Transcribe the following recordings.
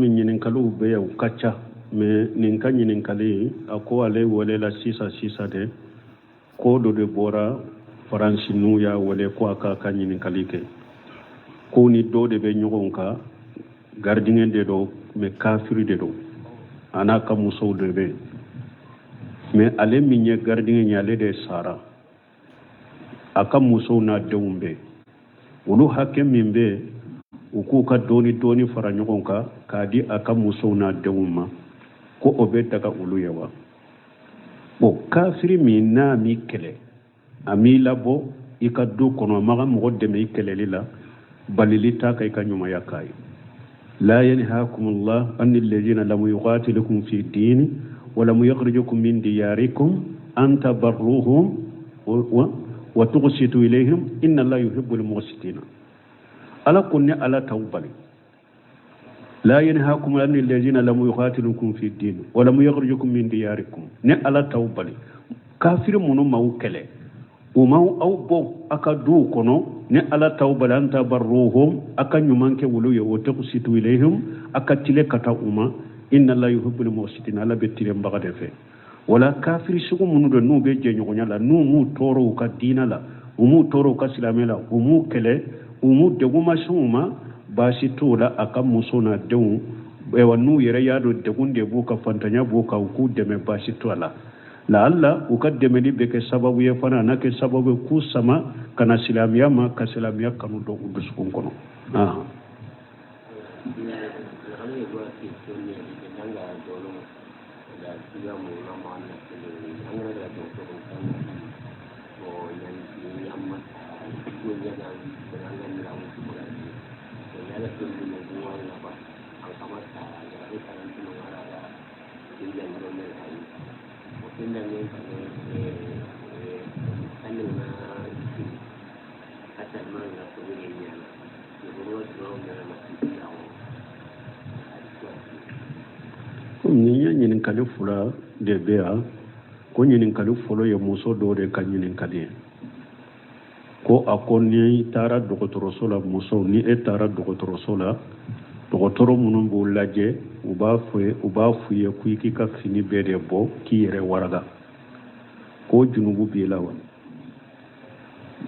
Komi ɲininkaliw bɛ yan, u ka ca, mais nin ka ɲininkali, a ko ale welela sisan sisan de, ko dɔ de bɔra Faransi, n'u y'a wele ko a k'a ka ɲininkali kɛ, ko ni dɔ de bɛ ɲɔgɔn kan, gardien de don, mais kafiri de don, a n'a ka musow de bɛ yen, mais ale min ye gardien ye, ale de sara, a ka musow n'a denw bɛ yen, olu hakɛ min bɛ yen, u k'u ka dɔɔni dɔɔni fara ɲɔgɔn kan k'a di a ka musow n'a denw ma, ko o bɛ daga olu ye wa? Bon, kafiri min n'a m'i kɛlɛ, a m'i labɔ i ka du kɔnɔ, a ma ka mɔgɔ dɛmɛ i kɛlɛli la, balili t'a kan i ka ɲumanya k'a ye. La yanhakum allah an alladhina lam yuqatilukum fi dini wa lam yukhrijukum min diyarikum an tabarruhum wa tuqsitu ilayhim inna allaha yuhibbul muqsitina. Ala ko ne Ala t'aw bali. La yanhakum an alladhina lam yuqatilukum fi din wa lam yukhrijukum min diyarikum. Ne Ala t'aw bali, kafiri minnu m'aw kɛlɛ, u ma aw bɔ a ka duw kɔnɔ, ne Ala t'aw bali an tabarruhum, a ka ɲuman kɛ olu ye, wa tuqsitu ilayhim, a ka tilen ka taa u ma. Inna allaha yuhibbul muqsitin, Ala bɛ tilenbaga de fɛ. Wala kafiri sugu minnu don, n'u bɛ jɛɲɔgɔnya la, n'u m'u tɔɔrɔ u ka diinɛ la, u m'u tɔɔrɔ u ka silamɛ la, u m'u kɛlɛ, u m'u degun ma se u ma, baasi t'o la. A ka muso n'a denw, ayiwa, n'u yɛrɛ y'a dɔn degun de b'u kan, fantanya b'u kan, u k'u dɛmɛ, baasi t'o la. Laala u ka dɛmɛli bɛ kɛ sababu ye fana, a na kɛ sababu ye k'u sama ka na silamɛya ma, ka silamɛya kanu don u dusukun kɔnɔ. Nin ye ɲininkali fila de bɛ yan. Ko ɲininkali fɔlɔ ye muso dɔ de ka ɲininkali ye, ko a ko n'i taara dɔgɔtɔrɔso la, muso, ni e taara dɔgɔtɔrɔso la, dɔgɔtɔrɔ minnu b'o lajɛ, u b'a f'u ye ko i k'i ka fini bɛɛ de bɔ k'i yɛrɛ waraga, ko junubu b'i la wa?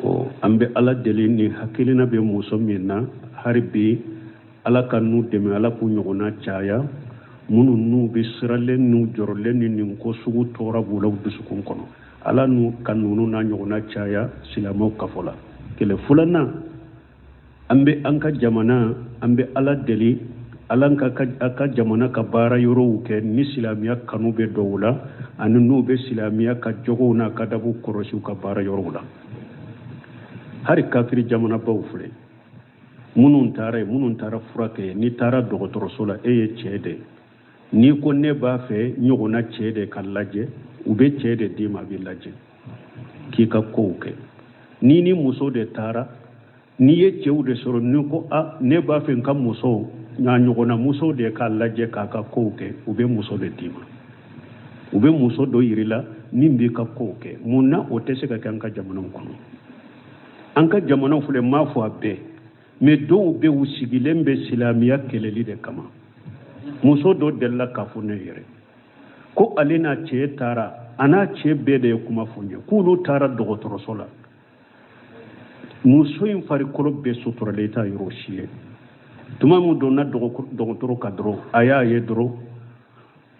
Bon, an bɛ Ala deli, ni hakilina bɛ muso min na, hali bi Ala ka n'u dɛmɛ, Ala k'u ɲɔgɔnna caya, minnu n'u bɛ siralen n'u jɔrɔlen ni nin ko sugu tɔɔrɔ b'u la u dusukun kɔnɔ, Ala n'u ka ninnu n'a ɲɔgɔnna caya silamɛw kafo la. Kɛlɛ filanan, an bɛ an ka jamana, an bɛ Ala deli, Ala ka a ka jamana ka baara yɔrɔw kɛ ni silamɛya kanu bɛ dɔw la, ani n'u bɛ silamɛya ka jogow n'a ka dabu kɔrɔsi u ka baara yɔrɔw la. Hali kafiri jamanabaw filɛ, minnu taara yen, minnu taara furakɛ yen, n'i taara dɔgɔtɔrɔso la, e ye cɛ de ye, n'i ko ne b'a fɛ ɲɔgɔnna cɛ de ka lajɛ, u bɛ cɛ de d'i ma, a b'i lajɛ k'i ka kow kɛ. N'i ni muso de taara, n'i ye cɛw de sɔrɔ, n'i ko a ne b'a fɛ n ka muso n'a ɲɔgɔnna muso de k'a lajɛ k'a ka kow kɛ, u bɛ muso de d'i ma, u bɛ muso dɔ yir'i la min b'i ka kow kɛ. Mun na o tɛ se ka kɛ an ka jamanaw kɔnɔ? An ka jamanaw filɛ, n m'a fɔ a bɛɛ, mais dɔw bɛ u sigilen bɛ silamɛya kɛlɛli de kama. Muso dɔ delila k'a fɔ ne yɛrɛ ko ale n'a cɛ taara, a n'a cɛ bɛɛ de ye kuma fɔ n ye, k'olu taara dɔgɔtɔrɔso la, muso in farikolo bɛɛ suturalen, t'a yɔrɔ si ye. Tuma min donna dɔgɔtɔrɔ kan dɔrɔn, a y'a ye dɔrɔn,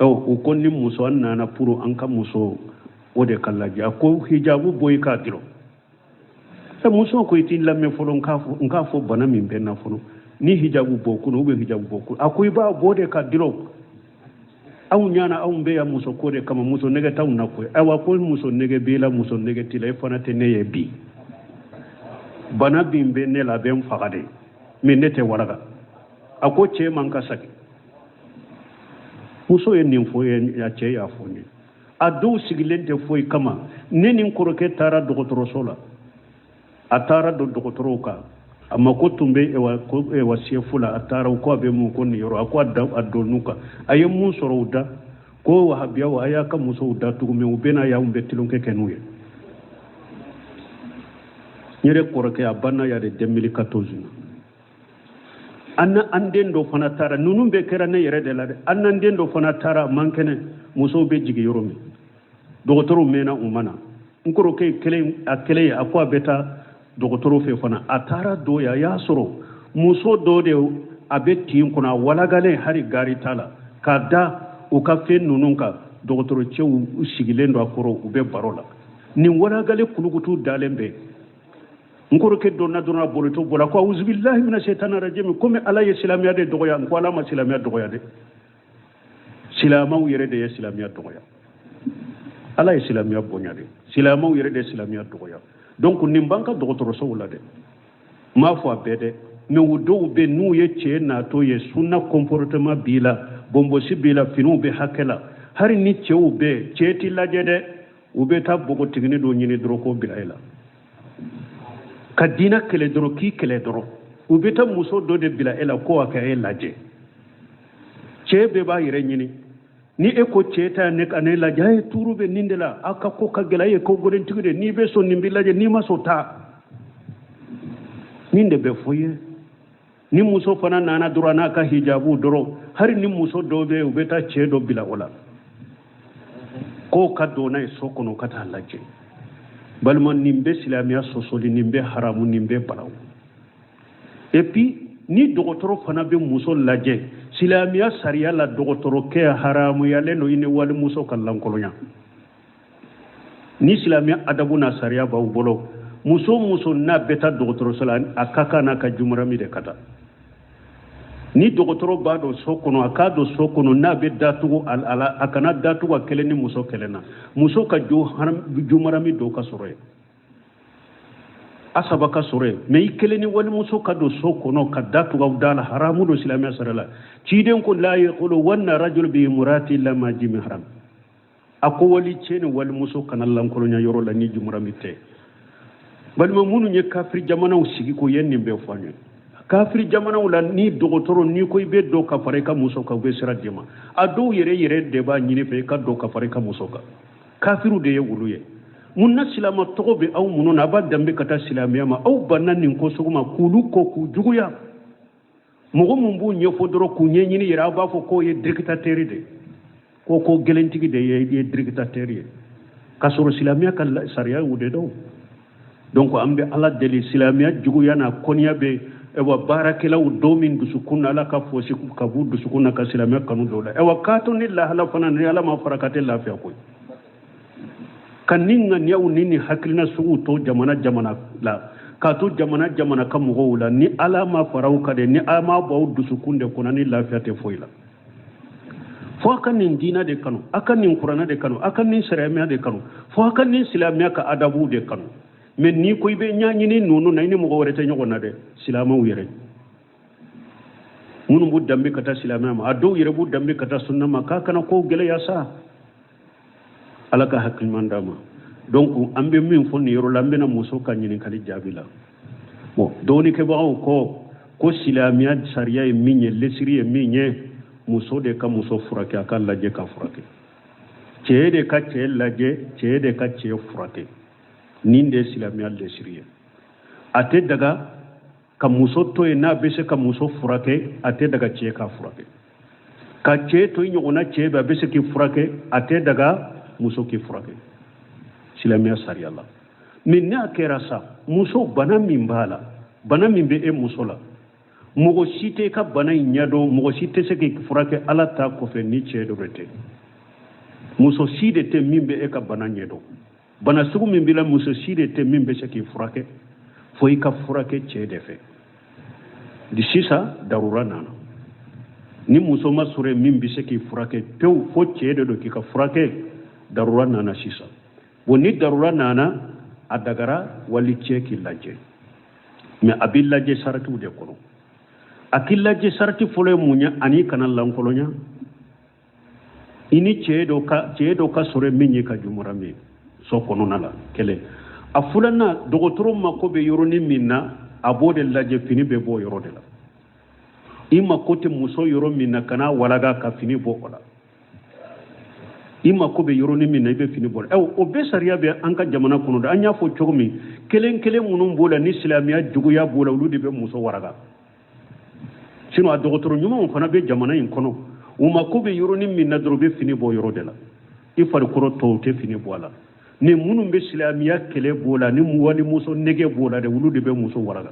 u ko ni muso an nana pour an ka muso o de ka lajɛ. A ko hijabu bɔ i k'a dɔrɔn. Muso ko i t'i lamɛn fɔlɔ, n k'a fɔ bana min bɛ n na fɔlɔ, ni hijabu bɔ kun ou bien hijabu bɔ kun. A ko i b'a bɔ de ka dɔrɔn. Anw ɲana, anw bɛ yan muso ko de kama, muso nege t'anw na koyi. Ayiwa, ko muso nege b'i la, muso nege t'i la, i fana tɛ ne ye bi. Bana min bɛ ne la, a bɛ n faga de, mais ne tɛ waraga. A ko cɛ man ka sagi. Muso ye nin fɔ ye, a cɛ y'a fɔ n ye. A dɔw sigilen tɛ foyi kama. Ne ni n kɔrɔkɛ taara dɔgɔtɔrɔso la, a taara don dɔgɔtɔrɔw kan, a mako tun bɛ ewa sefu la. A taara, u ko a bɛ mun ko nin yɔrɔ? A ko a donn'u kan, a ye mun sɔrɔ u da, ko wahabiyaw, a y'a ka musow datugu, mais u bɛna y'anw bɛ tulonkɛ kɛ n'u ye. N yɛrɛ kɔrɔkɛ, a banna yan de 2014 na. An na an den dɔ fana taara, ninnu bɛɛ kɛra ne yɛrɛ de la dɛ. An n'an den dɔ fana taara, man kɛnɛ, musow bɛ jigin yɔrɔ min, dɔgɔtɔrɔw mɛnna u ma na. N kɔrɔkɛ kelen, a kelen ye, a ko a bɛ taa dɔgɔtɔrɔ fɛ fana. A taara dɔ ye, a y'a sɔrɔ muso dɔ de a bɛ tin kɔnɔ, a walagalen, hali gari t'a la, k'a da u ka fɛn ninnu kan. Dɔgɔtɔrɔ cɛw sigilen don a kɔrɔ, u bɛ baro la. Nin walagalen kulukutu dalen bɛ. N kɔrɔkɛ donna dɔrɔn, a bolotɔ bɔra ko awuzubilahi mina shaitani rajim. Komi Ala ye silamɛya de dɔgɔya. N ko Ala ma silamɛya dɔgɔya dɛ, silamɛw yɛrɛ de ye silamɛya dɔgɔya. Ala ye silamɛya bonya de, silamɛw yɛrɛ de ye silamɛya dɔgɔya. Donc nin b'an ka dɔgɔtɔrɔsow la dɛ, n m'a fɔ a bɛɛ dɛ, mais u dɔw bɛ n'u ye cɛ natɔ ye, sunna comportement b'i la, bonbosi b'i la, finiw bɛ hakɛ la, hali ni cɛw bɛ cɛ t'i lajɛ dɛ, u bɛ taa npogotiginin dɔ ɲini dɔrɔn k'o bila e la ka diinɛ kɛlɛ dɔrɔn, k'i kɛlɛ dɔrɔn. U bɛ taa muso dɔ de bila e la ko a ka e lajɛ. Cɛ bɛɛ b'a yɛrɛ ɲini. Ni e ko cɛ ta ne ka ne lajɛ, a ye tuuru bɛ nin de la, aw ka ko ka gɛlɛn, e ye ko gɛlɛntigi de, n'i bɛ sɔn nin b'i lajɛ, n'i ma sɔn taa. Nin de bɛ fɔ ye. Ni muso fana nana dɔrɔn n'a ka hijabu dɔrɔn, hali ni muso dɔw bɛ yen, u bɛ taa cɛ dɔ bila o la k'o ka don n'a ye so kɔnɔ ka taa lajɛ. Balima, nin bɛ silamɛya sɔsɔli, nin bɛ haramu, nin bɛ balawu. Et puis ni dɔgɔtɔrɔ fana bɛ muso lajɛ, silamɛya sariya la, dɔgɔtɔrɔkɛ haramuyalen don i ni walimuso ka lankolonya. Ni silamɛya adabu n'a sariya b'aw bolo, muso muso n'a bɛ taa dɔgɔtɔrɔso la, a ka kan n'a ka jumurami de ka taa. Ni dɔgɔtɔrɔ b'a dɔn so kɔnɔ, a k'a dɔn so kɔnɔ, n'a bɛ datugu a la, a kana datugu a kelen ni muso kelen na. Muso ka jumarami dɔw ka sɔrɔ yen, a saba ka sɔrɔ yen, mais i kelen ni walimuso ka don so kɔnɔ ka datugu aw da la, haramu don silamɛya sariya la. Ciden ko la yakhluwanna rajul bi imrati illa ma ji mihram. A ko wali cɛ ni walimuso kana lankolonya yɔrɔ la ni jumurami tɛ. Balima, minnu ye kafiri jamanaw sigi ko ye nin bɛɛ fɔ an ye. Kafiri jamanaw la, ni dɔgɔtɔrɔ n'i ko i bɛ dɔ ka fara i ka muso kan, u bɛ sira d'i ma. A dɔw yɛrɛ yɛrɛ de b'a ɲini fɛ i ka dɔ ka fara i ka muso kan. Kafiriw de ye olu ye. Mun na silama tɔgɔ bɛ aw minnu na, a b'a danbe ka taa silamɛya ma, aw banna nin ko sugu ma k'olu ko k'u juguya? Mɔgɔ mun b'u ɲɛfɔ dɔrɔn k'u ɲɛɲini yɛrɛ, aw b'a fɔ k'o ye dictateur de, ko gɛlɛntigi de ye dictateur ye, k'a sɔrɔ silamɛya ka sariya y'o de dɔn. Donc an bɛ Ala deli, silamɛya juguya n'a kɔniya bɛ ayiwa baarakɛlaw dɔw min dusukun na, Ala ka fosi ka b'u dusukun na ka silamɛya kanu dɔw la. Ayiwa, k'a to ni lahala fana, ni Ala ma fara ka tɛ lafiya koyi. Ka ni ŋaniyaw ni hakilina suguw to jamana jamana la, k'a to jamana jamana ka mɔgɔw la, ni Ala ma fara u kan de, ni Ala ma bɔ aw dusukun de kɔnɔ, ni lafiya tɛ foyi la. Fo a ka nin diinɛ de kanu, a ka nin kuranɛ de kanu, a ka nin silamɛya de kanu, fo a ka nin silamɛya ka adabuw de kanu. Mais n'i ko i bɛ ɲɛɲini ninnu na, i ni mɔgɔ wɛrɛ tɛ ɲɔgɔn na dɛ. Silamɛw yɛrɛ minnu b'u danbe ka taa silamɛya ma, a dɔw yɛrɛ b'u danbe ka taa sunna ma, k'a kana kow gɛlɛya sa. Ala ka hakili ɲuman d'a ma. Donc an bɛ min fɔ nin yɔrɔ la, an bɛna muso ka ɲininkali jaabi la. Bon, dɔɔnikɛbagaw ko silamɛya sariya ye min ye, lesiri ye min ye, muso de ka muso furakɛ, a ka lajɛ ka furakɛ, cɛ de ka cɛ lajɛ, cɛ de ka cɛ furakɛ. Nin de ye silamɛya lesiri ye. A tɛ daga ka muso to yen n'a bɛ se ka muso furakɛ, a tɛ daga cɛ k'a furakɛ. Ka cɛ to i ɲɔgɔnna cɛ bɛ, a bɛ se k'i furakɛ, a tɛ daga muso k'i furakɛ silamɛya sariya la. Mais n'a kɛra sa, muso bana min b'a la, bana min bɛ e muso la, mɔgɔ si tɛ ka bana in ɲɛdɔn, mɔgɔ si tɛ se k'i furakɛ Ala ta kɔfɛ ni cɛ dɔ de tɛ. Muso si de tɛ min bɛ e ka bana ɲɛdɔn. Bana sugu min b'i la, muso si de tɛ min bɛ se k'i furakɛ, fo i ka furakɛ cɛ de fɛ. Di sisan darura nana, ni muso ma sɔrɔ min bɛ se k'i furakɛ pewu, fo cɛ de don k'i ka furakɛ, darura nana sisan. Bon, ni darura nana, a dagara wali cɛ k'i lajɛ, mais a b'i lajɛ saratiw de kɔnɔ. A k'i lajɛ sarati fɔlɔ ye mun ye? Ani kana lankolonya i ni cɛ dɔ ka sɔrɔ min ye ka jumura min so kɔnɔna la, kelen. A filanan, dɔgɔtɔrɔ mako bɛ yɔrɔnin min na, a b'o de lajɛ, fini bɛ bɔ yɔrɔ de la. I mako tɛ muso yɔrɔ min na, kana walaga ka fini bɔ o la. I mako bɛ yɔrɔnin min na, i bɛ fini bɔ. O bɛɛ sariya bɛ an ka jamana kɔnɔ dɛ. An y'a fɔ cogo min, kelen kelen minnu b'o la ni silamɛya juguya b'o la, olu de bɛ muso waraga. Sinon a dɔgɔtɔrɔ ɲumanw fana bɛ jamana in kɔnɔ, u mako bɛ yɔrɔnin min na dɔrɔn, u bɛ fini bɔ yɔrɔ de la. I farikolo tɔw tɛ fini bɔ a la. Ni minnu bɛ silamɛya kɛlɛ b'o la, ni walimuso nege b'o la dɛ, olu de bɛ muso waraga.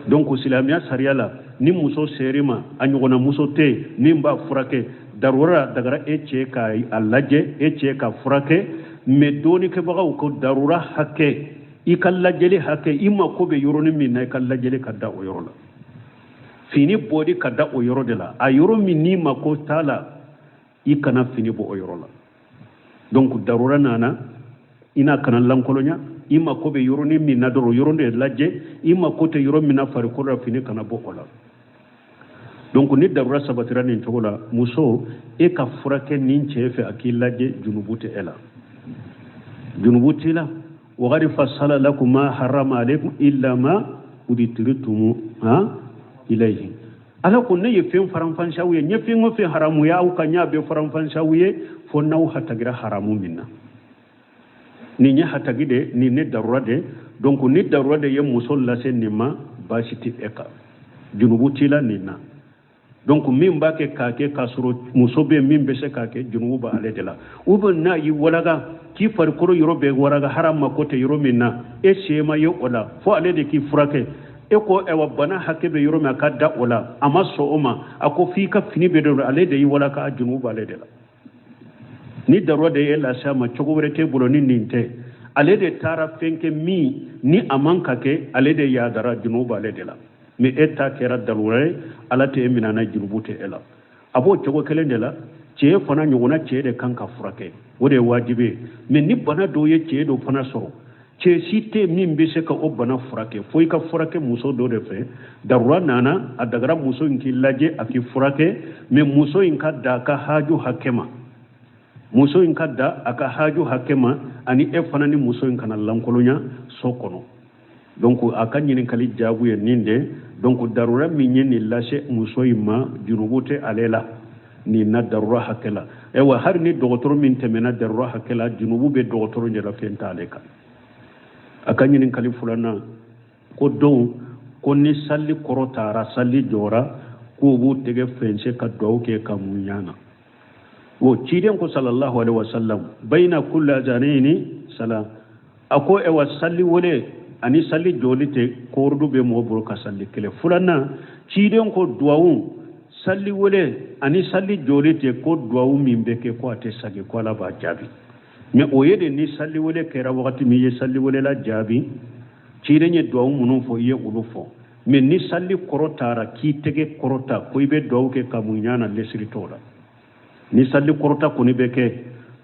Donc silamɛya sariya la, ni muso ser'i ma, a ɲɔgɔnna muso tɛ yen min b'a furakɛ, darura dagara e cɛ ka a lajɛ, e cɛ ka furakɛ. Mais dɔnnikɛbagaw ko darura hakɛ, i ka lajɛli hakɛ, i mako bɛ yɔrɔnin min na, i ka lajɛli ka da o yɔrɔ la, fini bɔli ka da o yɔrɔ de la. A yɔrɔ min n'i mako t'a la, i kana fini bɔ o yɔrɔ la. Donc darura nana, i n'a kana lankolonya. I mako bɛ yɔrɔnin min na dɔrɔn, yɔrɔ de lajɛ. I mako tɛ yɔrɔ min na farikolo la, fini kana bɔ o la. Donc ni darura sabatira nin cogo la, muso, e ka furakɛ nin cɛ fɛ, a k'i lajɛ, junubu tɛ e la, junubu t'i la. Wagadi fasala lakum ma harama alaykum illa ma uditiritum ha ilayhi. Ala ko ne ye fɛn faranfansiya aw ye, n ye fɛn o fɛn haramuya aw kan, n y'a bɛɛ faranfansiya aw ye, fo n'aw hatagira haramu min na. Nin ye hatagi de, nin ne darura de. Donc ni darura de ye muso lase nin ma, baasi tɛ e kan, junubu t'i la nin na. Donc min b'a kɛ k'a kɛ k'a sɔrɔ muso bɛ min bɛ se k'a kɛ, junubu b'ale de la. Ou bien n'a y'i walaga k'i farikolo yɔrɔ bɛɛ waraga, haram mako tɛ yɔrɔ min na, e se ma ye o la, fo ale de k'i furakɛ. E ko ayiwa, bana hakɛ bɛ yɔrɔ min, a ka da o la, a ma sɔn o ma, a ko f'i ka fini bɛ don, ale de y'i walaga, junubu b'ale de la. Ni darura de ye lase a ma, cogo wɛrɛ t'e bolo ni nin tɛ, ale de taara fɛn kɛ min ni a man ka kɛ, ale de yadara, junubu b'ale de la. Mais e ta kɛra darura ye, ala tɛ e minɛ n'a junubu tɛ e la. A b'o cogo kelen de la, cɛ fana ɲɔgɔnna cɛ de kan ka furakɛ, o de ye wajibi ye. Mais ni bana dɔw ye cɛ dɔ fana sɔrɔ, cɛ si tɛ min bɛ se ka o bana furakɛ, fo i ka furakɛ muso dɔ de fɛ. Darura nana, a dagara muso in k'i lajɛ, a k'i furakɛ, mais muso in ka da a ka haju hakɛ ma, muso in ka da a ka haju hakɛ ma, ani e fana ni muso in kana lankolonya so kɔnɔ. Donc a ka ɲininkali jaabu ye nin de. Donc darura min ye nin lase muso in ma, junubu tɛ ale la nin na darura hakɛ la. Ayiwa, hali ni dɔgɔtɔrɔ min tɛmɛna darura hakɛ la, junubu bɛ dɔgɔtɔrɔ de la, fɛn t'ale kan. A ka ɲininkali filanan ko don ko ni sali kɔrɔ taara, sali jɔra, k'u b'u tɛgɛ fɛnsɛ ka duwawu kɛ ka mun ɲana. O ciden ko sallallahu alaihi wasallam, bayna kulli azanaini salam. A ko ayiwa, sali wele ani sali jɔli tɛ kɔrɔdu bɛ mɔgɔ bolo ka sali kelen. Filanan, ciden ko duwawu sali wele ani sali jɔli tɛ ko duwawu min bɛ kɛ ko a tɛ sagi, ko ala b'a jaabi. Mais o ye de ni sali wele kɛra wagati min, i ye sali welela jaabi, ciden ye duwawu minnu fɔ, i ye olu fɔ. Mais ni sali kɔrɔ taara k'i tɛgɛ kɔrɔ ta ko i bɛ duwawu kɛ ka mun ɲana, lesiri t'o la. Ni sali kɔrɔta kɔni bɛ kɛ,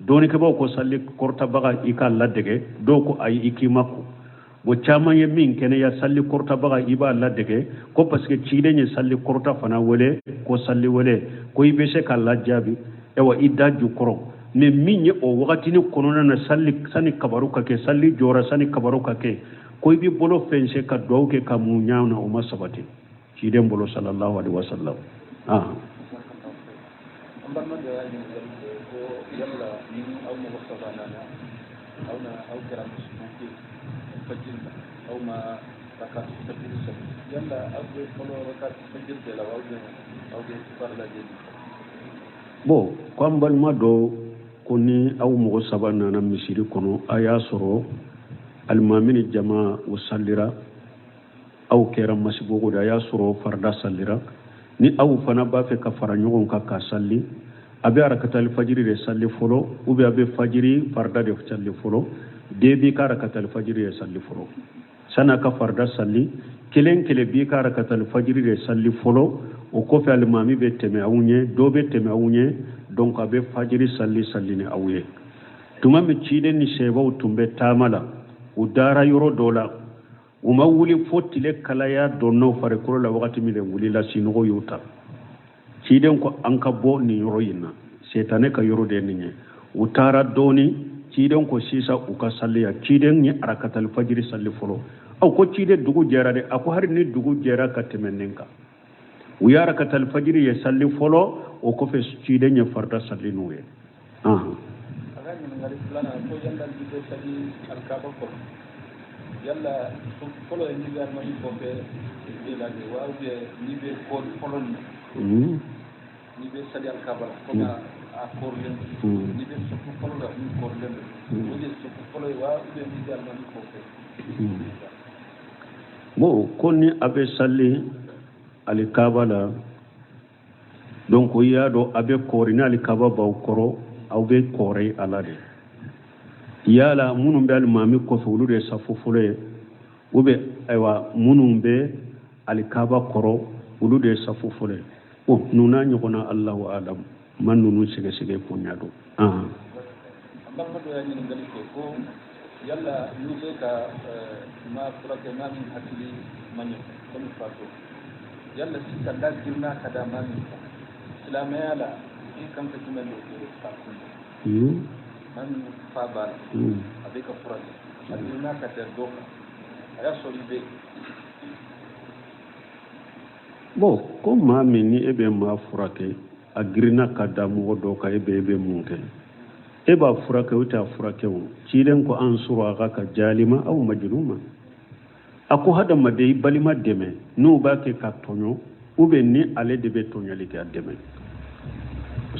dɔnnikɛbaaw ko sali kɔrɔtabaga i k'a ladege, dɔw ko ayi, i k'i ma ko. Bon, caman ye min kɛnɛya, sali kɔrɔtabaga i b'a ladege, ko parce que ciden ye sali kɔrɔta fana wele ko sali wele, ko i bɛ se k'a lajaabi, ayiwa, i da jukɔrɔ. Mais min ye o wagatinin kɔnɔna na, sali sani kabaru ka kɛ, sali jɔra sani kabaru ka kɛ, ko i b'i bolo fɛnsɛ ka duwawu kɛ ka mun ɲa na, o ma sabati ciden bolo sallallahu alaihi wasallam. An balima dɔ y'a ɲininkali kɛ ko yala ni aw mɔgɔ saba nana, aw na aw kɛra musulman ye fajiri la, aw ma rakat fajiri sɔrɔ, yala aw bɛ fɔlɔ rakat fajiri de la wa, aw bɛ farila de? Bon, ko an balima dɔ ko ni aw mɔgɔ saba nana misiri kɔnɔ, a y'a sɔrɔ alimami ni jama o salira, aw kɛra masibogo de, a y'a sɔrɔ farida salira, ni aw fana b'a fɛ ka fara ɲɔgɔn kan ka sali, a bɛ arakatali fajiri de sali fɔlɔ ou bien a bɛ fajiri farida de sali fɔlɔ? Den b'i ka arakatali fajiri de sali fɔlɔ san'a ka farida sali. Kelen kelen b'i ka arakatali fajiri de sali fɔlɔ, o kɔfɛ alimami bɛ tɛmɛ aw ɲɛ, dɔ bɛ tɛmɛ aw ɲɛ, donc a bɛ fajiri sali sali ni aw ye. Tuma min ciden ni sɛbaw tun bɛ taama la, u dara yɔrɔ dɔ la, u ma wuli fo tile kalaya dɔnna farikolo la. Wagati min de wulila, sinɔgɔ y'u ta. Ciden ko an ka bɔ nin yɔrɔ in na, setanɛ ka yɔrɔ de ye nin ye. U taara dɔɔni, ciden ko sisan u ka saliya. Ciden ye arakatali fajiri sali fɔlɔ. Aw ko ciden, dugu jɛra dɛ. A ko hali ni dugu jɛra ka tɛmɛ nin kan. U ye arakatali fajiri ye sali fɔlɔ, o kɔfɛ ciden ye farida sali n'u ye. A ka ɲininkali filanan ko yala n'i bɛ sali alikaba kɔnɔ. Yala fɔlɔ ye n'i bɛ alimami kɔfɛ e la de wa, ou bien n'i bɛ kɔɔri fɔlɔ nin n'i bɛ sali alikaba la komi a kɔɔrilen don, n'i bɛ safu fɔlɔ la min kɔɔrilen don, o de ye safu fɔlɔ ye wa, ou bien n'i bɛ alimami kɔfɛ? Bon, ko ni a bɛ sali alikaba la, donc i y'a dɔn a bɛ kɔɔri, ni alikaba b'aw kɔrɔ, aw bɛ kɔɔri a la de. Yala minnu bɛ alimami kɔfɛ, olu de ye safu fɔlɔ ye, ou bien ayiwa minnu bɛ alikaba kɔrɔ, olu de ye safu fɔlɔ ye? Bon, ninnu n'a ɲɔgɔnna, Alahu alam, ma ninnu sɛgɛsɛgɛ ko ɲɛ dɔn. An balima dɔ y'a ɲininkali kɛ ko yala n'i bɛ ka maa furakɛ, maa min hakili ma ɲɛ komi fatɔ, yala sisan n'a girinna ka da maa min kan, silamɛya la i kan ka jumɛn de kɛ k'a kunbɛn? Maa min fa b'a la, a bɛ ka furakɛ, a girinna ka da dɔ kan, a y'a sɔrɔ i bɛ Bon, ko maa min ni e bɛ maa furakɛ, a girinna ka da mɔgɔ dɔ kan, e bɛ mun kɛ? E b'a furakɛ o t'a furakɛ o? Ciden ko an sɔrɔ a ka ka jalima aw majnuma. A ko hadamaden, i balima dɛmɛ n'o b'a kɛ ka tɔɲɔ, ou bien ni ale de bɛ tɔɲɔli kɛ, a dɛmɛ.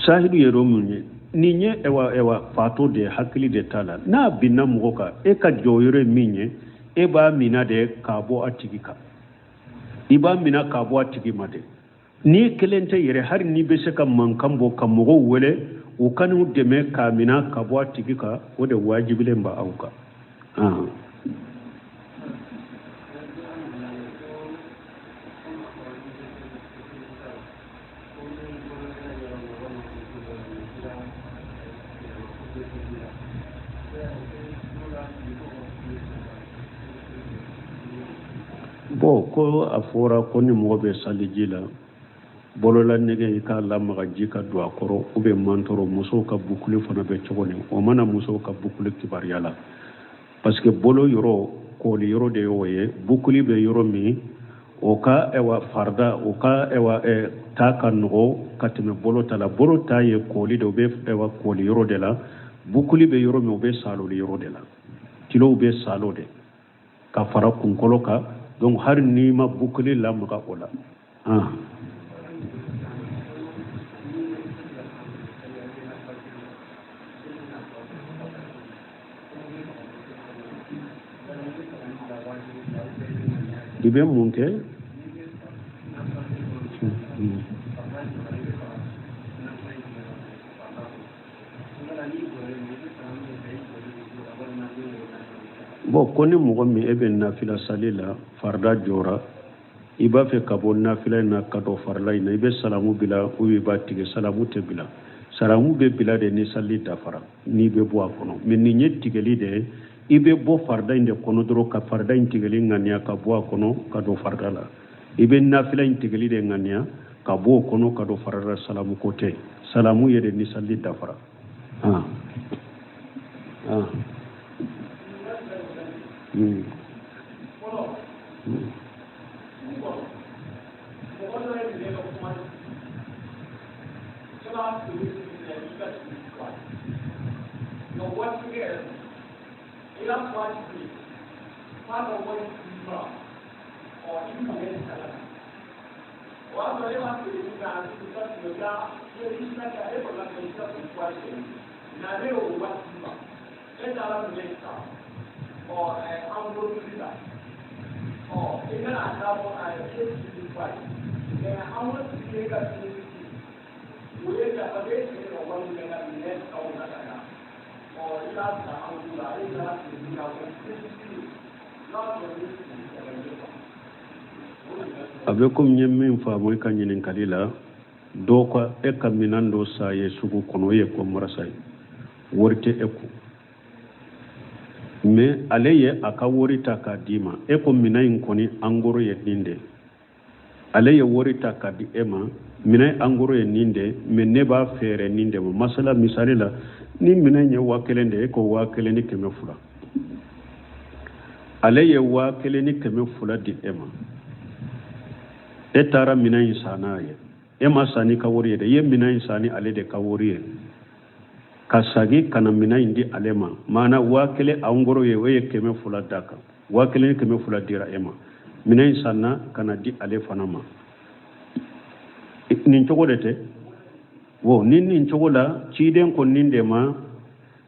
Sahidu yɛrɛ mun ye nin ye? Ɛwa, fatɔ de ye, hakili de t'a la. N'a binna mɔgɔ kan, e ka jɔyɔrɔ ye min ye, e b'a mina de k'a bɔ a tigi kan, i b'a mina k'a bɔ a tigi ma de. N'i kelen tɛ yɛrɛ, hali n'i bɛ se ka mankan bɔ ka mɔgɔw wele u ka n'u dɛmɛ k'a mina ka bɔ a tigi kan, o de wajibilen b'a aw kan. Bon, ko a fɔra ko ni mɔgɔ bɛ saliji la, bolola nɛgɛ, i k'a lamaga ji ka don a kɔrɔ, ou bien mantɔrɔ. Musow ka bukulu fana bɛ cogo ni o mana musow ka bukulu kibaruya la, parce que bolo yɔrɔ kɔli yɔrɔ de y'o ye. Bukuli bɛ yɔrɔ min, o ka ɛwa farida, o ka ɛwa ta ka nɔgɔ ka tɛmɛ bolo ta la. Bolo ta ye kɔli de, o bɛ ɛwa kɔli yɔrɔ de la. Bukuli bɛ yɔrɔ min, o bɛ saloli yɔrɔ de la. Tilow bɛ salo de ka fara kunkolo kan. Donc hali n'i ma bukuli lamaga o la. I bɛ mun kɛ? Bon, ko ni mɔgɔ min e bɛ nafila sali la, farida jɔra, i b'a fɛ ka bɔ nafila in na ka don farila in na, i bɛ salamu bila ou i b'a tigɛ? Salamu tɛ bila. Salamu bɛ bila de ni sali dafara, n'i bɛ bɔ a kɔnɔ. Mais nin ye tigɛli de ye. I bɛ bɔ farida in de kɔnɔ dɔrɔn, ka farida in tigɛli ŋaniya ka bɔ a kɔnɔ ka don farida la. I bɛ nafila in tigɛli de ŋaniya ka bɔ o kɔnɔ ka don farida la. Salamu ko tɛ. Salamu ye de ni sali dafara. Ah. Ah. A bɛ komi n ye min faamu i ka ɲininkali la, dɔw ka e ka minɛn dɔ san ye sugu kɔnɔ, o ye commerçant ye, wari tɛ e kun, mais ale ye a ka wari ta k'a d'i ma. E ko minɛn in kɔni en gros ye nin de. Ale ye wari ta k'a di e ma, minɛn en gros ye nin de, mais ne b'a feere nin de ma. Masala, misali la, ni minɛn ye 1000 de, e ko 1200. Ale ye 1200 di e ma. E taara minɛn in san n'a ye. E ma san n'i ka wari ye dɛ, i ye minɛn in san ni ale de ka wari ye, ka sagi ka na minɛn in di ale ma. Maana 1000 en gros ye, o ye 200 d'a kan. 1200 dira e ma, minɛn in sanna ka na di ale fana ma. Nin cogo de tɛ wo, ni nin cogo la ciden ko nin de ma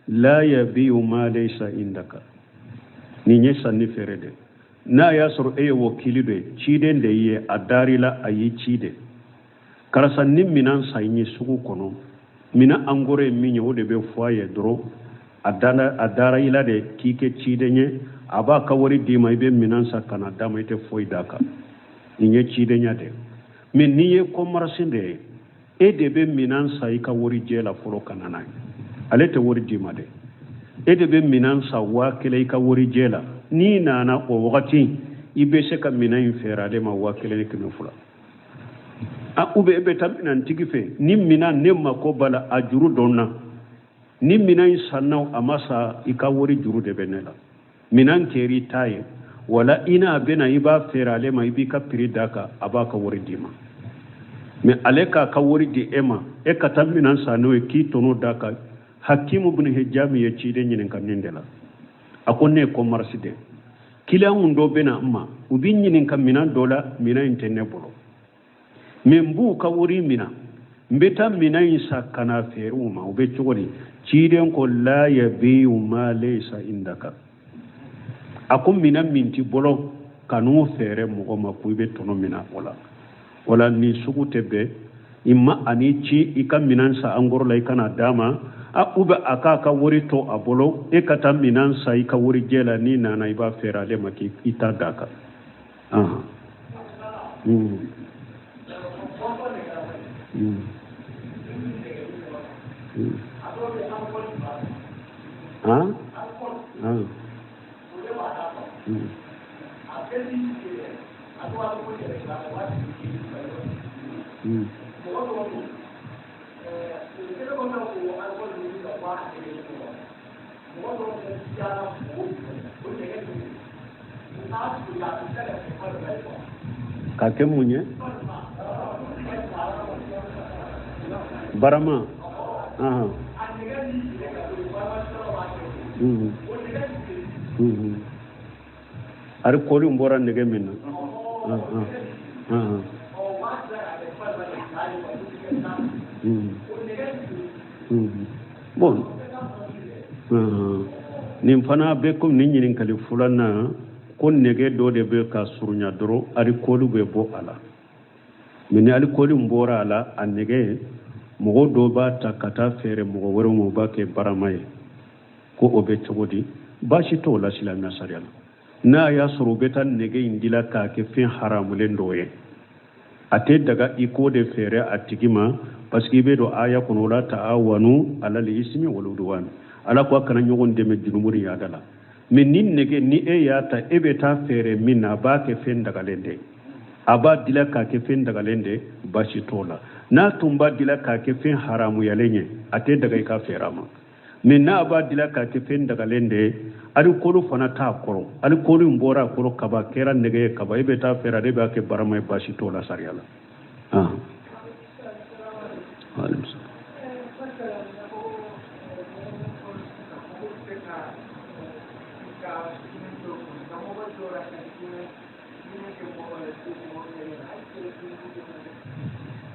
la yabiu ma laysa indaka. Nin ye sanni feere de. N'a y'a sɔrɔ e ye wakili dɔ ye, ciden de ye a dar'i la, a y'i ci de, karisa ni minan san ye sugu kɔnɔ, minan en gros ye min ye, o de bɛ fɔ a ye dɔrɔn. A dara i la de k'i kɛ ciden ye, a b'a ka wari d'i ma, i bɛ minan san ka na d'a ma, i tɛ foyi d'a kan. Nin ye cidenya de ye. Mais n'i ye commerçant de ye, e de bɛ minan san i ka warijɛ la fɔlɔ ka na n'a ye, ale tɛ wari d'i ma dɛ. E de bɛ minan san 1000 i ka warijɛ la, n'i nana o wagati i bɛ se ka minan in feere ale ma 1200. A ou bien e bɛ taa minantigi fɛ, ni minan ne mako b'a la, a juru dɔnna, ni minan in sanna a ma sa, i ka wari juru de bɛ ne la, minan kɛr'i ta ye, wala i n'a bɛna i b'a feere ale ma, i b'i ka prix d'a kan, a b'a ka wari d'i ma. Mais ale k'a ka wari di e ma, e ka taa minan san n'o ye k'i tɔnɔ d'a kan. Hakimu bin Hijami ye ciden ɲininka nin de la, a ko ne ye commerce de, client dɔ bɛ na n ma, u b'i ɲininka minan dɔ la, minan in tɛ ne bolo, mais n b'u ka wari mina, n bɛ taa minan in san ka na feere u ma, o bɛ cogo di? Ciden ko la yabiu ma laysa indaka. A ko minan min t'i bolo, kan'o feere mɔgɔ ma ko i bɛ tɔnɔ mina o la. Wala nin sugu tɛ bɛn i ma, ani ci i ka minan san en gros la i kana d'a ma, a ou bien a k'a ka wari to a bolo, e ka taa minan san i ka warijɛ la, n'i nana i b'a feere ale ma k'i ta d'a kan. Ka kɛ mun ye? Barama. Alikɔli bɔra nɛgɛ min na. Bon, nin fana bɛ komi nin ɲininkali filanan ko nɛgɛ dɔ de bɛ ka surunya dɔrɔn alikɔli bɛ bɔ a la. Mais ni alikɔli bɔra a la, a nɛgɛ mɔgɔ dɔw b'a ta ka taa feere mɔgɔ wɛrɛw ma, u b'a kɛ barama ye, ko o bɛ cogo di? Baasi t'o la silamɛya sariya la. N'a y'a sɔrɔ u bɛ taa nɛgɛ in dila k'a kɛ fɛn haramulen dɔ ye, a tɛ daga i k'o de feere a tigi ma, parce que i bɛ don aya kɔnɔ la ta'awanu alal ismi wal udwan, ala ko a kana ɲɔgɔn dɛmɛ jurumu ni yaada la. Mais ni nɛgɛ ni e y'a ta e bɛ taa feere min na, a b'a kɛ fɛn dagalen de, a b'a dila k'a kɛ fɛn dagalen de, baasi t'o la. N'a tun b'a dila k'a kɛ fɛn haramuyalen ye, a tɛ daga i ka feere a ma. Mais n'a b'a dila k'a kɛ fɛn dagalen de ye, alikɔli fana t'a kɔrɔ, alikɔli in bɔra a kɔrɔ kaba kɛra nɛgɛ ye kaba, e bɛ taa feere ale b'a kɛ barama ye, baasi t'o la sariya la.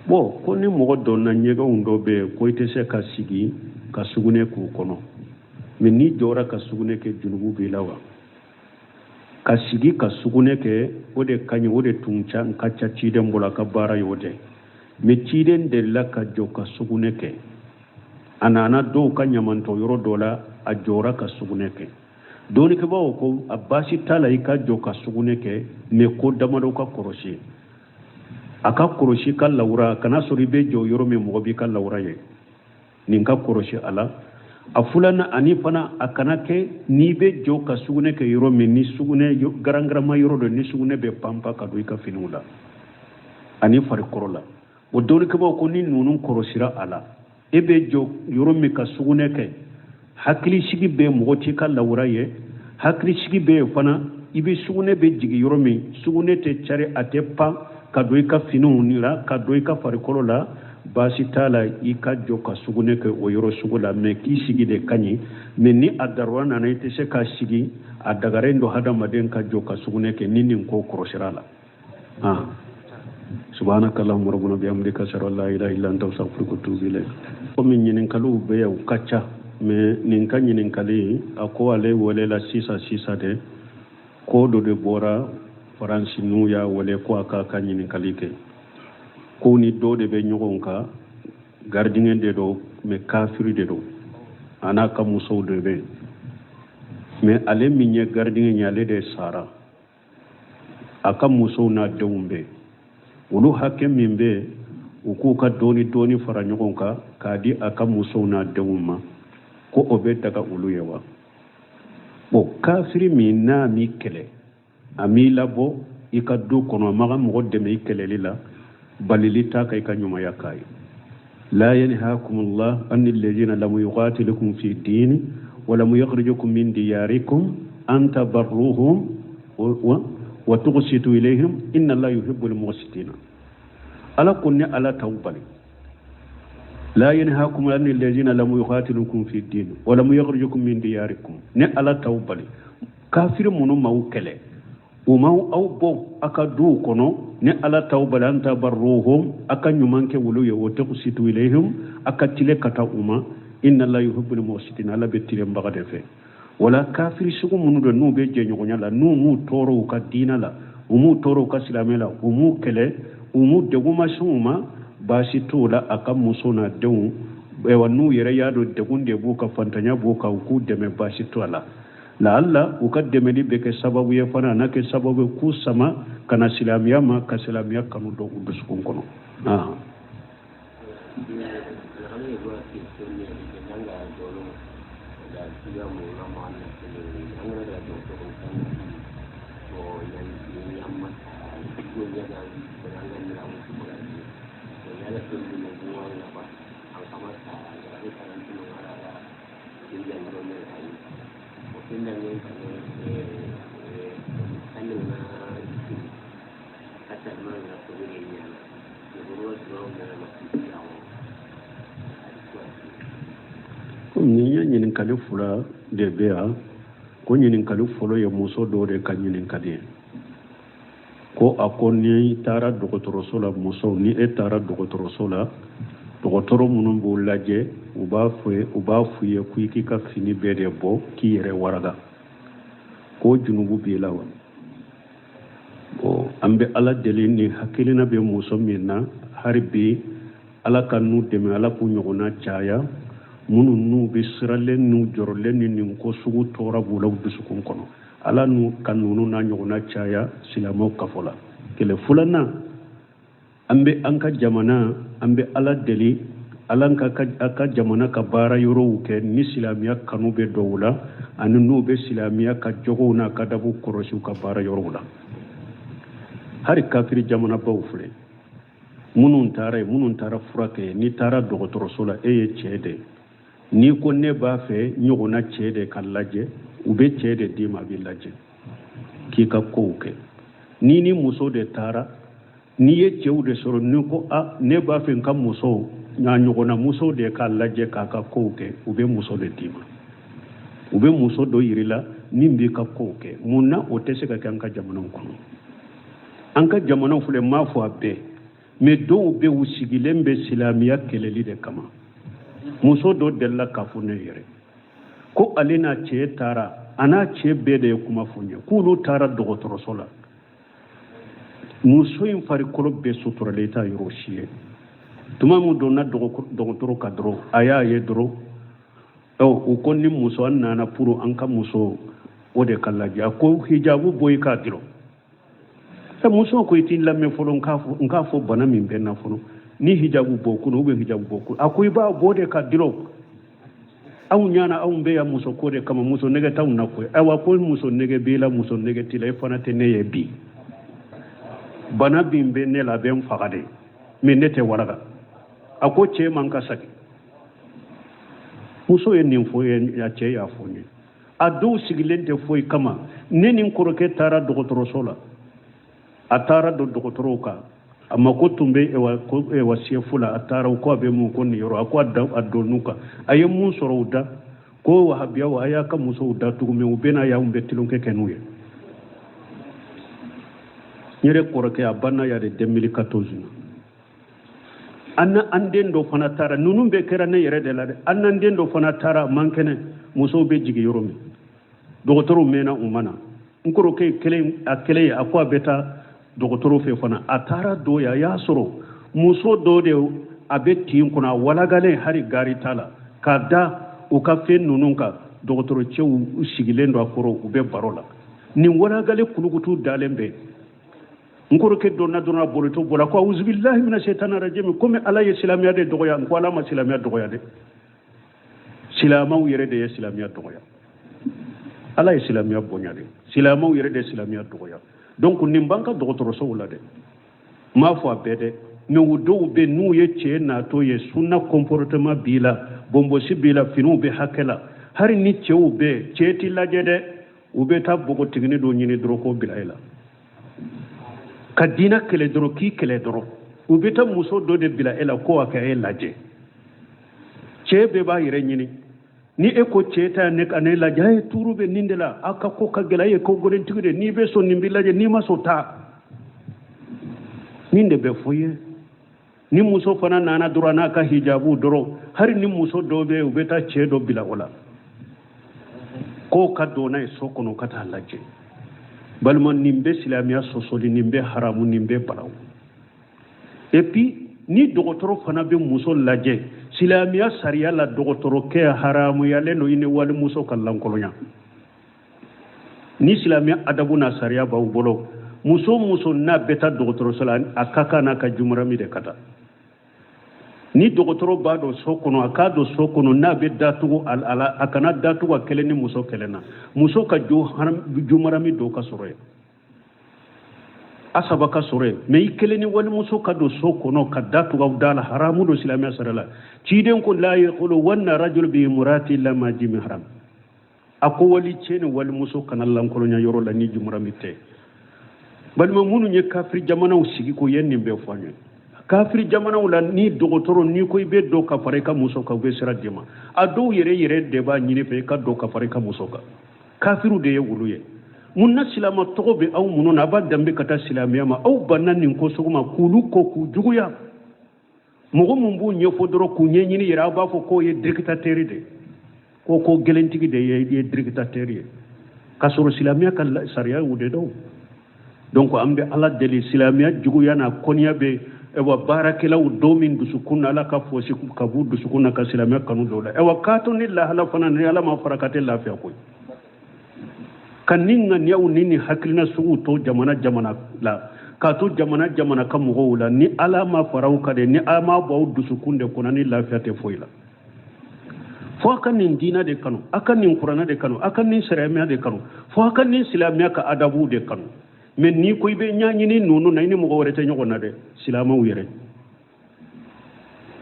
Bon, ko ni mɔgɔ donna ɲɛgɛnw dɔ bɛ yen ko i tɛ se ka sigi ka sugunɛ k'u kɔnɔ, mais n'i jɔra ka sugunɛ kɛ junubu b'i la wa? Ka sigi ka sugunɛ kɛ o de ka ɲi, o de tun ka ca ciden bolo, a ka baara ye o de. Mais ciden delila ka jɔ ka sugunɛ kɛ, a nana dɔw ka ɲamantɔ yɔrɔ dɔ la, a jɔra ka sugunɛ kɛ. Dɔnnikɛbaaw ko a baasi t'a la i ka jɔ ka sugunɛ kɛ, mais ko damadɔ ka kɔlɔsi. A ka kɔlɔsi ka lawura, kana sɔrɔ i bɛ jɔ yɔrɔ min mɔgɔ b'i ka lawura ye, nin ka kɔlɔsi a la. A filanan ani fana a kana kɛ n'i bɛ jɔ ka sugunɛ kɛ yɔrɔ min ni sugunɛ garangarama yɔrɔ dɔ ni sugunɛ bɛ panpa ka don i ka finiw la ani farikɔrɔ la. O dɔnnikɛbaaw ko ni ninnu kɔlɔsira a la, e bɛ jɔ yɔrɔ min ka sugunɛ kɛ, hakilisigi bɛ mɔgɔ t'i ka lawura ye, hakilisigi bɛ yen fana, i bɛ sugunɛ bɛ jigin yɔrɔ min, sugunɛ tɛ cari, a tɛ pan ka don i ka finiw la, ka don i ka farikolo la, Baasi t'a la i ka jɔ ka sugunɛ kɛ o yɔrɔ sugu la, mais k'i sigi de ka ɲi. Mais ni a darura nana, i tɛ se ka sigi, a dagaren don hadamaden ka jɔ ka sugunɛ kɛ ni nin ko kɔrɔsira la. Ah, subhanaka allahumma rabbana bihamdika, ashhadu an la ilaha illa anta, astaghfiruka wa atubu ilayk. Komi ɲininkaliw bɛ yan, u ka ca, mais nin ka ɲininkali, a ko ale welela sisan sisan de, ko dɔ de bɔra Faransi, n'u y'a wele ko a k'a ka ɲininkali kɛ, ko ni dɔ de bɛ ɲɔgɔn kan, gardien de don, mais kafiri de don, a n'a ka musow de bɛ yen. Mais ale min ye gardien ye, ale de sara, a ka musow n'a denw bɛ yen. Olu hakɛ min bɛ yen, u k'u ka dɔɔni dɔɔni fara ɲɔgɔn kan k'a di a ka musow n'a denw ma, ko o bɛ daga olu ye wa? Bon, kafiri min n'a m'i kɛlɛ, a m'i labɔ i ka du kɔnɔ, a ma ka mɔgɔ dɛmɛ i kɛlɛli la, balili t'a kan i ka ɲumanya k'a ye. La yanhakumullah ani alladhina lam yuqatilukum fi dini wa lam yukhrijukum min diyarikum an tabarruhum wa tuqsitu ilayhim inna allaha yuhibbul muqsitina. Ala ko ne Ala t'aw bali. La yanhakum ani alladhina lam yuqatilukum fi dini wa lam yukhrijukum min diyarikum. Ne Ala t'aw bali, kafiri minnu m'aw kɛlɛ, u ma aw bɔ a ka duw kɔnɔ, ne Ala t'aw bali an tabarruhum, a ka ɲuman kɛ olu ye, wa tuqsitu ilayhim, a ka tile ka taa u ma, inna allaha yuhibbul muqsitina. Ala bɛ tilenbaga de fɛ. Wala kafiri sugu minnu don, n'u bɛ jɛɲɔgɔnya la, n'u m'u tɔɔrɔ u ka diinɛ la, u m'u tɔɔrɔ u ka silamɛ la, u m'u kɛlɛ, u m'u degun ma se u ma, baasi t'o la. A ka muso n'a denw, ayiwa, n'u yɛrɛ y'a dɔn degun de b'u ka, fantanya b'u kan, u k'u dɛmɛ, baasi t'o la. Laala u ka dɛmɛli bɛ kɛ sababu ye fana, a n'a kɛ sababu ye k'u sama ka na silamɛya ma, ka silamɛya kanu don u dusukun kɔnɔ. Nin ye ɲininkali fila de bɛ yan. Ko ɲininkali fɔlɔ ye muso dɔw de ka ɲininkali ye, ko a ko n'i taara dɔgɔtɔrɔso la, muso, ni e taara dɔgɔtɔrɔso la, dɔgɔtɔrɔ minnu b'u lajɛ, u b'a fɔ i ye ko i k'i ka fini bɛɛ de bɔ k'i yɛrɛ waraga, ko junubu b'i la wa? Bon, an bɛ Ala deli, ni hakilina bɛ muso min na, hali bi Ala ka n'u dɛmɛ, Ala k'u ɲɔgɔnna caya, minnu n'u bɛ siralen n'u jɔrɔlen ni nin ko sugu tɔɔrɔ b'u la u dusukun kɔnɔ. Ala n'u ka ninnu n'a ɲɔgɔnna caya silamɛw kafo la. Kɛlɛ filanan, an bɛ an ka jamana, an bɛ Ala deli, Ala ka a ka jamana ka baara yɔrɔw kɛ ni silamɛya kanu bɛ dɔw la, ani n'u bɛ silamɛya ka jogow n'a ka dabu kɔrɔsi u ka baara yɔrɔw la. Hali kafiri jamanabaw filɛ, minnu taara yen, minnu taara furakɛ, n'i taara dɔgɔtɔrɔso la, e ye cɛ de ye, n'i ko ne b'a fɛ ɲɔgɔnna cɛ de ka lajɛ, u bɛ cɛ de d'i ma, a b'i lajɛ k'i ka kow kɛ. N'i ni muso de taara, n'i ye cɛw de sɔrɔ, n'i ko a ne b'a fɛ n ka muso n'a ɲɔgɔnna muso de k'a lajɛ k'a ka kow kɛ, u bɛ muso de d'i ma, u bɛ muso dɔ yir'i la min b'i ka kow kɛ. Mun na o tɛ se ka kɛ an ka jamanaw kɔnɔ? An ka jamanaw filɛ, n m'a fɔ a bɛɛ, mais dɔw bɛ, u sigilen bɛ silamɛya kɛlɛli de kama. Muso dɔ delila k'a fɔ ne yɛrɛ ko ale n'a cɛ taara, a n'a cɛ bɛɛ de ye kuma fɔ n ye, k'olu taara dɔgɔtɔrɔso la. Muso in farikolo bɛɛ suturalen, i t'a yɔrɔ si ye. Tuma min donna dɔgɔtɔrɔ ka dɔrɔn, a y'a ye dɔrɔn, ɔ, u ko ni muso an nana pour an ka muso o de ka lajɛ. A ko hijabu bɔ i k'a dɔrɔn. Ɛ, muso ko i t'i lamɛn fɔlɔ, n k'a fɔ bana min bɛ n na fɔlɔ, ni hijabu bɔ kun ou bien hijabu bɔ kun. A ko i b'a bɔ de ka dɔrɔn. Anw ɲana, anw bɛ yan muso ko de kama, muso nɛgɛ t'anw na koyi. Ayiwa, ko muso nɛgɛ b'i la, muso nɛgɛ t'i la, e fana tɛ ne ye bi. Bana min bɛ ne la, a bɛ n faga de, mais ne tɛ waraga. A ko cɛ man ka sagi. Muso ye nin fɔ ye, a cɛ y'a fɔ n ye. A dɔw sigilen tɛ foyi kama. Ne ni n kɔrɔkɛ taara dɔgɔtɔrɔso la, a taara don dɔgɔtɔrɔw kan. A mako tun bɛ ewa sefu la, a taara, u ko a bɛ mun ko nin yɔrɔ, a ko a donn'u kan, a ye mun sɔrɔ u da ko wahabiyaw a y'a ka musow datugu, mais u bɛna y'anw bɛ tulonkɛ kɛ n'u ye. N yɛrɛ kɔrɔkɛ a banna ya de 2014 na. An na an den dɔ fana taara, ninnu bɛɛ kɛra ne yɛrɛ de la dɛ. An n'an den dɔ fana taara, man kɛnɛ, musow bɛ jigin yɔrɔ min, dɔgɔtɔrɔw mɛnna u ma na. N kɔrɔkɛ kelen a kelen ye, a ko a bɛ taa dɔgɔtɔrɔ fɛ fana. A taara don yen, a y'a sɔrɔ muso dɔ de a bɛ tin kɔnɔ, a walagalen, hali gari t'a la, k'a da u ka fɛn ninnu kan. Dɔgɔtɔrɔ cɛw sigilen don a kɔrɔ, u bɛ baro la, nin walagalen kulukutu dalen bɛ. N kɔrɔkɛ donna dɔrɔn, a bolitɔ bɔra ko awuzubilahi mina shaitani rajim, komi Ala ye silamɛya de dɔgɔya. N ko Ala ma silamɛya dɔgɔya dɛ, silamɛw yɛrɛ de ye silamɛya dɔgɔya. Ala ye silamɛya bonya de, silamɛw yɛrɛ de ye silamɛya dɔgɔya. Donc nin b'an ka dɔgɔtɔrɔsow la dɛ, n m'a fɔ a bɛɛ dɛ, mais u dɔw bɛ n'u ye cɛ natɔ ye, sunna comportement b'i la, bonbosi b'i la, finiw bɛ hakɛ la, hali ni cɛw bɛ cɛ t'i lajɛ dɛ, u bɛ taa npogotiginin dɔ ɲini dɔrɔn k'o bila e la ka diinɛ kɛlɛ dɔrɔn, k'i kɛlɛ dɔrɔn. U bɛ taa muso dɔ de bila e la ko a ka e lajɛ. Cɛ bɛɛ b'a yɛrɛ ɲini. Ni e ko cɛ ta ne ka ne lajɛ, a ye tuuru bɛ nin de la, aw ka ko ka gɛlɛn, e ye ko gɛlɛntigi de, n'i bɛ sɔn nin b'i lajɛ, n'i ma sɔn taa. Nin de bɛ fɔ i ye. Ni muso fana nana dɔrɔn n'a ka hijabu dɔrɔn, hali ni muso dɔw bɛ yen, u bɛ taa cɛ dɔ bila o la k'o ka don n'a ye so kɔnɔ ka taa lajɛ. Balima, nin bɛ silamɛya sɔsɔli, nin bɛ haramu, nin bɛ balawu. Et puis ni dɔgɔtɔrɔ fana bɛ muso lajɛ, silamɛya sariya la dɔgɔtɔrɔkɛ haramuyalen don i ni walimuso ka lankolonya. Ni silamɛya adabu n'a sariya b'aw bolo, muso muso n'a bɛ taa dɔgɔtɔrɔso la, a ka kan n'a ka jumurami de ka taa. Ni dɔgɔtɔrɔ b'a don so kɔnɔ, a k'a don so kɔnɔ, n'a bɛ datugu a la, a kana datugu a kelen ni muso kelen na. Muso ka jumarami dɔ ka sɔrɔ yen, a saba ka sɔrɔ yen, mais i kelen ni walimuso ka don so kɔnɔ ka datugu aw da la, haramu don silamɛya sariya la. Ciden ko la yakhluwanna rajul bi imrati illa ma ji mihram. A ko wali cɛ ni walimuso kana lankolonya yɔrɔ la ni jumurami tɛ. Balima, minnu ye kafiri jamanaw sigi ko ye nin bɛɛ fɔ an ye. Kafiri jamanaw la, ni dɔgɔtɔrɔ n'i ko i bɛ don ka fara i ka muso kan, u bɛ sira d'i ma. A dɔw yɛrɛ yɛrɛ de b'a ɲini fɛ i ka don ka fara i ka muso kan. Kafiriw de ye olu ye. Mun na silama tɔgɔ bɛ aw minnu na, a b'a danbe ka taa silamɛya ma, aw banna nin ko sugu ma k'olu ko k'u juguya? Mɔgɔ mun b'u ɲɛfɔ dɔrɔn k'u ɲɛɲini yɛrɛ, aw b'a fɔ k'o ye dictateur de ye, ko gɛlɛntigi de ye dictateur ye, k'a sɔrɔ silamɛya ka sariya y'o de dɔn. Donc an bɛ Ala deli, silamɛya juguya n'a kɔniya bɛ ayiwa baarakɛlaw don min dusukun na, Ala ka fosi ka b'u dusukun na ka silamɛya kanu dɔw la. Ayiwa k'a to ni lahala fana, ni Ala ma fara ka tɛ lafiya koyi. Ka ni ŋaniyaw ni ni hakilina suguw to jamana jamana la, k'a to jamana jamana ka mɔgɔw la, ni Ala ma fara u kan de, ni Ala ma bɔ aw dusukun de kɔnɔ, ni lafiya tɛ foyi la. Fo a ka nin diinɛ de kanu, a ka nin kuranɛ de kanu, a ka nin silamɛya de kanu, fo a ka nin silamɛya ka adabuw de kanu. Mais n'i ko i bɛ ɲɛɲini ninnu na, i ni mɔgɔ wɛrɛ tɛ ɲɔgɔn na dɛ, silamɛw yɛrɛ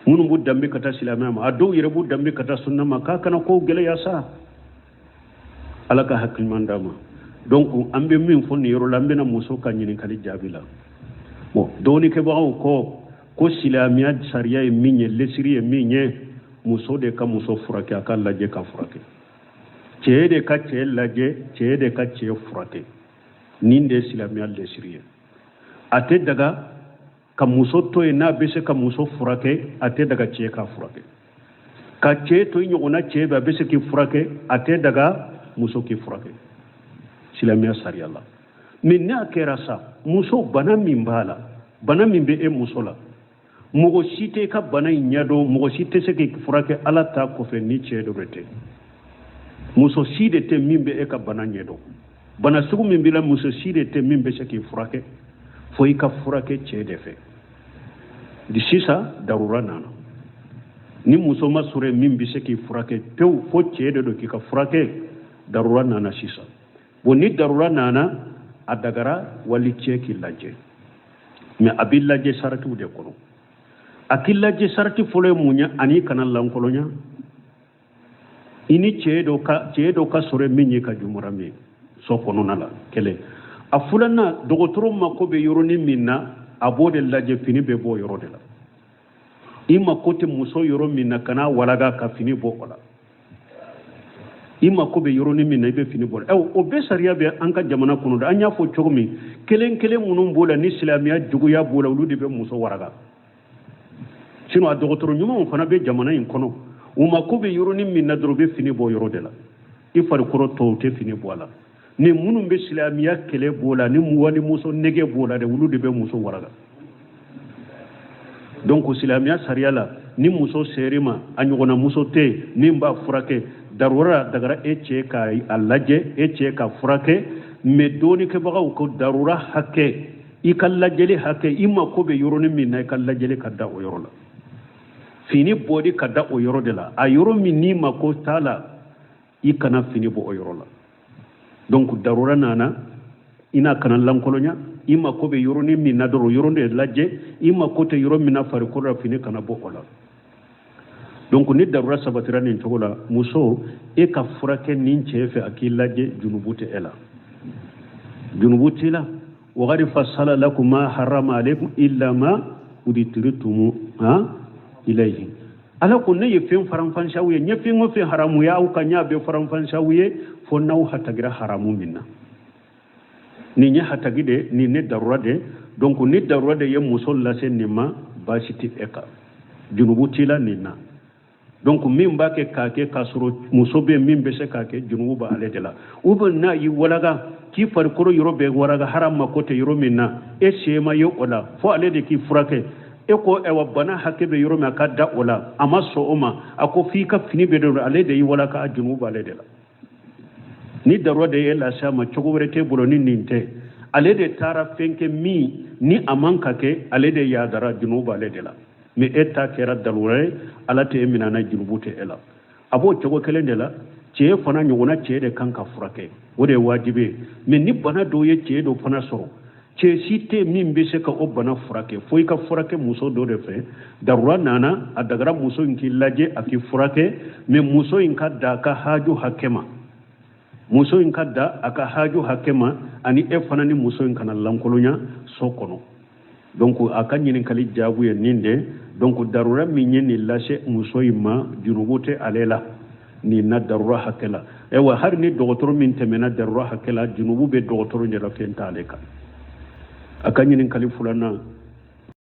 minnu b'u danbe ka taa silamɛya ma, a dɔw yɛrɛ b'u danbe ka taa sunna ma, k'a kana kow gɛlɛya sa. Ala ka hakili ɲuman d'an ma. Donc an bɛ min fɔ nin yɔrɔ la, an bɛna muso ka ɲininkali jaabi la. Bon, dɔɔnikɛbagaw ko silamɛya sariya ye min ye, lesiri ye min ye, muso de ka muso furakɛ, a ka lajɛ ka furakɛ, cɛ de ka cɛ lajɛ, cɛ de ka cɛ furakɛ. Nin de ye silamɛya lesiri ye. A tɛ daga ka muso to yen n'a bɛ se ka muso furakɛ, a tɛ daga cɛ k'a furakɛ. Ka cɛ to i ɲɔgɔnna cɛ bɛ, a bɛ se k'i furakɛ, a tɛ daga muso k'i furakɛ silamɛya sariya la. Mais n'a kɛra sa, muso bana min b'a la, bana min bɛ e muso la, mɔgɔ si tɛ i ka bana in ɲɛdɔn, mɔgɔ si tɛ se k'i furakɛ Ala ta kɔfɛ ni cɛ dɔ de tɛ. Muso si de tɛ min bɛ e ka bana ɲɛdɔn, bana sugu min b'i la, muso si de tɛ min bɛ se k'i furakɛ, fo i ka furakɛ cɛ de fɛ. Di sisan darura nana, ni muso ma sɔrɔ min bɛ se k'i furakɛ pewu, fo cɛ de don k'i ka furakɛ, darura nana sisan. Bon, ni darura nana, a dagara wali cɛ k'i lajɛ, mais a b'i lajɛ saratiw de kɔnɔ. A k'i lajɛ sarati fɔlɔ ye mun ye? Ani kana lankolonya, i ni cɛ dɔ ka sɔrɔ min ye ka jumura min so kɔnɔna la, kelen. A filanan, dɔgɔtɔrɔ mako bɛ yɔrɔnin min na. A b'o de lajɛ, fini bɛ bɔ o yɔrɔ de la. I mako tɛ muso yɔrɔ min na, kana walaga ka fini bɔ o la. I mako bɛ yɔrɔnin min na, i bɛ fini bɔ. Ɛ, o bɛɛ sariya bɛ an ka jamana kɔnɔ dɛ. An y'a fɔ cogo min, kelen kelen minnu b'o la ni silamɛya juguya b'o la, olu de bɛ muso waraga. Sinon a dɔgɔtɔrɔ ɲumanw fana bɛ jamana in kɔnɔ. U mako bɛ yɔrɔnin min na dɔrɔn, u bɛ fini bɔ yɔrɔ de la. I farikolo tɔw tɛ fini bɔ a la. Ni minnu bɛ silamɛya kɛlɛ b'o la, ni walimuso nege b'o la dɛ, olu de bɛ muso waraga. Donc silamɛya sariya la, ni muso ser'i ma, a ɲɔgɔnna muso tɛ yen min b'a furakɛ, darura dagara e cɛ ka a lajɛ, e cɛ ka furakɛ. Mais dɔɔnikɛbagaw ko darura hakɛ, i ka lajɛli hakɛ, i mako bɛ yɔrɔnin min na, i ka lajɛli ka da o yɔrɔ la, fini bɔli ka da o yɔrɔ de la. A yɔrɔ min n'i mako t'a la, i kana fini bɔ o yɔrɔ la. Donc darura nana, i n'a kana lankolonya. I mako bɛ yɔrɔnin min na dɔrɔn, yɔrɔ de lajɛ. I mako tɛ yɔrɔ min na farikolo la, fini kana bɔ o la. Donc ni darura sabatira nin cogo la, muso, e ka furakɛ nin cɛ fɛ, a k'i lajɛ, junubu tɛ e la, junubu t'i la. Waqad fassala lakum ma harrama alaykum illa ma udtirtum ha ilayhi. Ala ko ne ye fɛn faranfansiya aw ye, n ye fɛn o fɛn haramuya aw kan, n y'a bɛɛ faranfansiya aw ye, fo n'aw hatagira haramu min na. Nin ye hatagi de, nin ne darura de. Donc ni darura de ye muso lase nin ma, baasi tɛ e kan, junubu t'i la nin na. Donc min b'a kɛ k'a kɛ k'a sɔrɔ muso bɛ min bɛ se k'a kɛ, junubu b'ale de la. Ou bien n'a y'i walaga k'i farikolo yɔrɔ bɛɛ waraga, haram mako tɛ yɔrɔ min na, e se ma ye o la, fo ale de k'i furakɛ. E ko ayiwa, bana hakɛ bɛ yɔrɔ min, a ka da o la, a ma sɔn o ma, a ko f'i ka fini bɛɛ don, ale de y'i walaga, a junubu b'ale de la. Ni darura de ye lase a ma, cogo wɛrɛ t'e bolo ni nin tɛ, ale de taara fɛn kɛ min ni a man ka kɛ, ale de yadara, junubu b'ale de la. Mais e ta kɛra darura ye, Ala tɛ e minɛ na, junubu tɛ e la. A b'o cogo kelen de la, cɛ fana ɲɔgɔnna cɛ de kan ka furakɛ, o de ye wajibi ye. Mais ni bana dɔw ye cɛ dɔ fana sɔrɔ, cɛ si tɛ min bɛ se ka o bana furakɛ, fo i ka furakɛ muso dɔ de fɛ. Darura nana, a dagara muso in k'i lajɛ, a k'i furakɛ. Mais muso in ka da a ka haju hakɛ ma, muso in ka da a ka haju hakɛ ma, ani e fana ni muso in kana lankolonya so kɔnɔ. Donc a ka ɲininkali jaabu ye nin de. Donc darura min ye nin lase muso in ma, junubu tɛ ale la nin na darura hakɛ la. Ayiwa, hali ni dɔgɔtɔrɔ min tɛmɛna darura hakɛ la, junubu bɛ dɔgɔtɔrɔ yɛrɛ, fɛn t'ale kan. A ka ɲininkali filanan